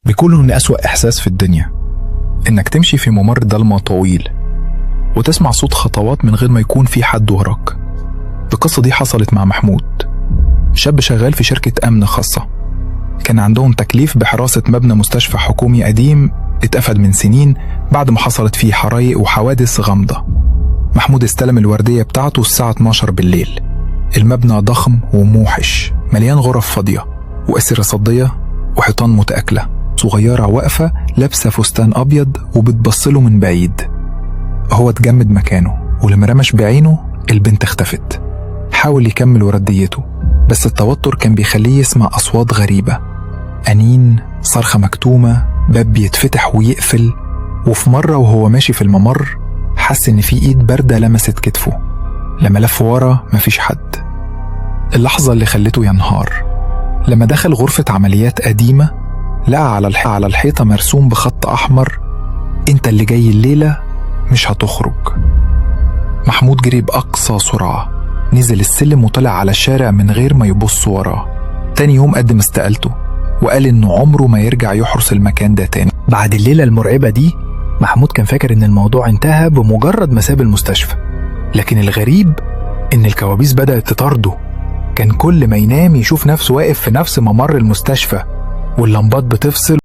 بيقولوا إن أسوأ إحساس في الدنيا إنك تمشي في ممر ضلمة طويل وتسمع صوت خطوات من غير ما يكون في حد وراك. القصة دي حصلت مع محمود، شاب شغال في شركة أمن خاصة. كان عندهم تكليف بحراسة مبنى مستشفى حكومي قديم اتقفل من سنين بعد ما حصلت فيه حرايق وحوادث غامضة. محمود استلم الوردية بتاعته الساعة 12 بالليل. المبنى ضخم وموحش، مليان غرف فاضية وأسرة صدية وحيطان متآكلة. صغيرة واقفة لابسة فستان أبيض وبتبصله من بعيد. هو اتجمد مكانه، ولما رمش بعينه البنت اختفت. حاول يكمل ورديته، بس التوتر كان بيخليه يسمع أصوات غريبة، أنين، صرخة مكتومة، باب بيتفتح ويقفل. وفي مرة وهو ماشي في الممر حس إن في إيد باردة لمست كتفه. لما لف ورا مفيش حد. اللحظة اللي خلته ينهار لما دخل غرفة عمليات قديمة، لقى على الحيطة مرسوم بخط أحمر: أنت اللي جاي الليلة مش هتخرج. محمود جري بأقصى سرعة، نزل السلم وطلع على الشارع من غير ما يبص وراه. تاني يوم قدم استقالته وقال إنه عمره ما يرجع يحرس المكان ده تاني. بعد الليلة المرعبة دي محمود كان فاكر إن الموضوع انتهى بمجرد ما ساب المستشفى، لكن الغريب إن الكوابيس بدأت تطارده. كان كل ما ينام يشوف نفسه واقف في نفس ممر المستشفى واللمبات بتفصل.